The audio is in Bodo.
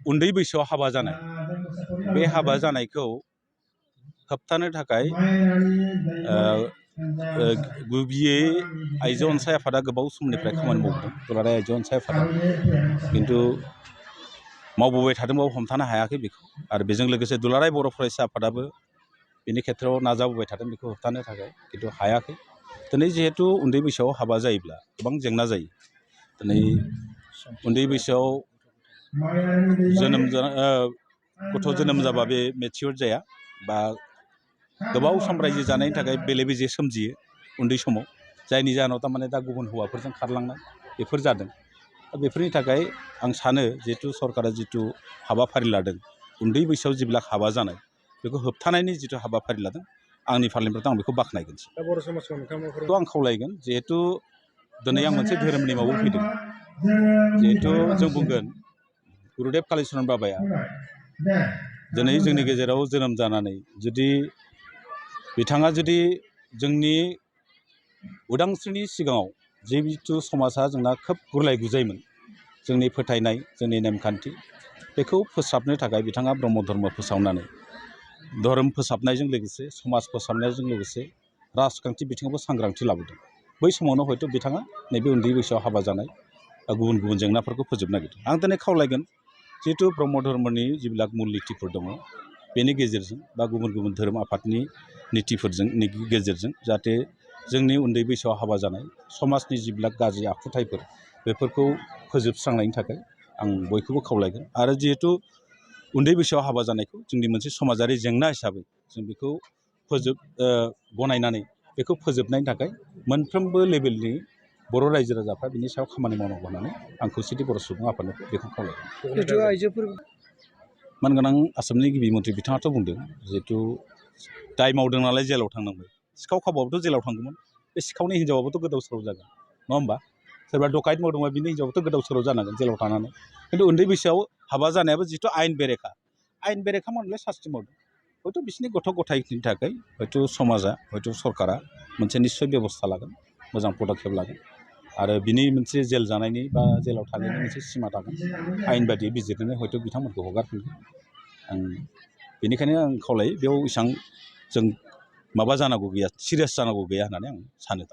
उन्दै बैसोआव हाबा जानाय बे हाबा जानायखौ होबथानो थाखाय गुबैयै आइजो अनसाय आफादा गोबाव समनिफ्राय खामानि मावदों दुलाराय आइजो अनसाय आफादा खिन्थु मावबोबाय थादोंबाबो हमथानो हायाखै बेखौ आरो बेजों लोगोसे दुलाराय बर' फरायसा आफादाबो बेनि खेथ्रआव नाजाबोबाय थादों बेखौ होबथानो थाखाय खिन्थु हायाखै दिनै जिहेतु उन्दै बैसोआव हाबा जायोब्ला गोबां जेंना जायो दिनै उन्दै बैसोआव गथ' जोनोम जाबा बे मेचियर जाया बा गोबाव सम रायजो जानायनि थाखाय बेले बेजे सोमजियो उन्दै समाव जायनि जाहोनाव थारमाने दा गुबुन हौवाफोरजों खारलांनाय बेफोर जादों बेफोरनि थाखाय आं सानो जिहेतु सरकारा जिथु हाबाफारि लादों उन्दै बैसोआव जेब्ला हाबा जानाय बेखौ होबथानायनि जिथु हाबाफारि लादों आंनि फारनिफ्राय आं बेखौ बाख्नायगोन बर' समाजखौ नोंथांमोनखौ आं खावलायगोन जिहेतु दिनै आं मोनसे धोरोमनि माबायाव फैदों जिहेतु जों बुंगोन गुरुदेब कालिचरन बाबाया दिनै जोंनि गेजेराव जोनोम जानानै जुदि बिथाङा जुदि जोंनि उदांस्रिनि सिगाङाव जिहेतु समाजा जोंना खोब गुरलाय गुजायमोन जोंनि फोथायनाय जोंनि नेमखान्थि बेखौ फोसाबनो थाखाय बिथाङा ब्रह्म धर्म फोसावनानै धोरोम फोसाबनायजों लोगोसे समाज फोसाबनायजों लोगोसे राजखान्थि बिथिङावबो सांग्रांथि लाबोदों बै समावनो हयथ' बिथाङा नैबे उन्दै बैसोआव हाबा जानाय गुबुन गुबुन जेंनाफोरखौ फोजोबनो नागिरदों आं दिनै खावलायगोन जिहेतु ब्रह्म धर्मनि जिবিলাক मुल नितिफोर दङ बेनि गेजेरजों बा गुबुन गुबुन धोरोम आफादनि नितिफोरजों गेजेरजों जाहाथे जोंनि उन्दै बैसोआव हाबा जानाय समाजनि जिবিলাক गाज्रि आखुथायफोर बेफोरखौ फोजोबस्रांनायनि थाखाय आं बयखौबो खावलायगोन आरो जिहेतु उन्दै बैसोआव हाबा जानायखौ जोंनि मोनसे समाजारि जेंना हिसाबै जों बेखौ गनायनानै बेखौ फोजोबनायनि थाखाय मोनफ्रोमबो लेभेलनि बर' रायजो राजाफ्रा बिनि सायाव खामानि मावनांगौ होननानै आं खौसेथि बर' सुबुं आफादनिफ्राय बेखौ खावलायगोन आइजोफोर मानगोनां आसामनि गिबि मन्थ्रि बिथाङाथ' बुंदों जिहेतु दाय मावदों नालाय जेलाव थांनांबाय सिखाव खावबाबोथ' जेलाव थांगौमोन बे सिखावनि हिनजावाबोथ' गोदाव सोराव जागोन नङा होमबा सोरबा डकायत मावदोंबा बिनि हिनजावाबोथ' गोदाव सोराव जानांगोन जेलाव थानानै खिन्थु उन्दै बैसोआव हाबा जानायाबो जिहेतु आयेन बेरेखा मावनायलाय सास्ति मावदों हयथ' बिसोरनि गथ' गथायनि थाखाय हयथ' समाजा हयथ' सरकारा मोनसे निस्सय बेब'स्था लागोन मोजां पदक्षेप लागोन आरो बिनि मोनसे जेल जानायनि बा जेलाव थानायनि मोनसे सिमा थागोन आयेन बायदियै बिजिरनानै हयथ' बिथांमोनखौ हगारफिनगोन आं बेनिखायनो आं खावलायो बेयाव एसेबां जों माबा जानांगौ गैया सिरियास जानांगौ गैया होननानै आं सानो।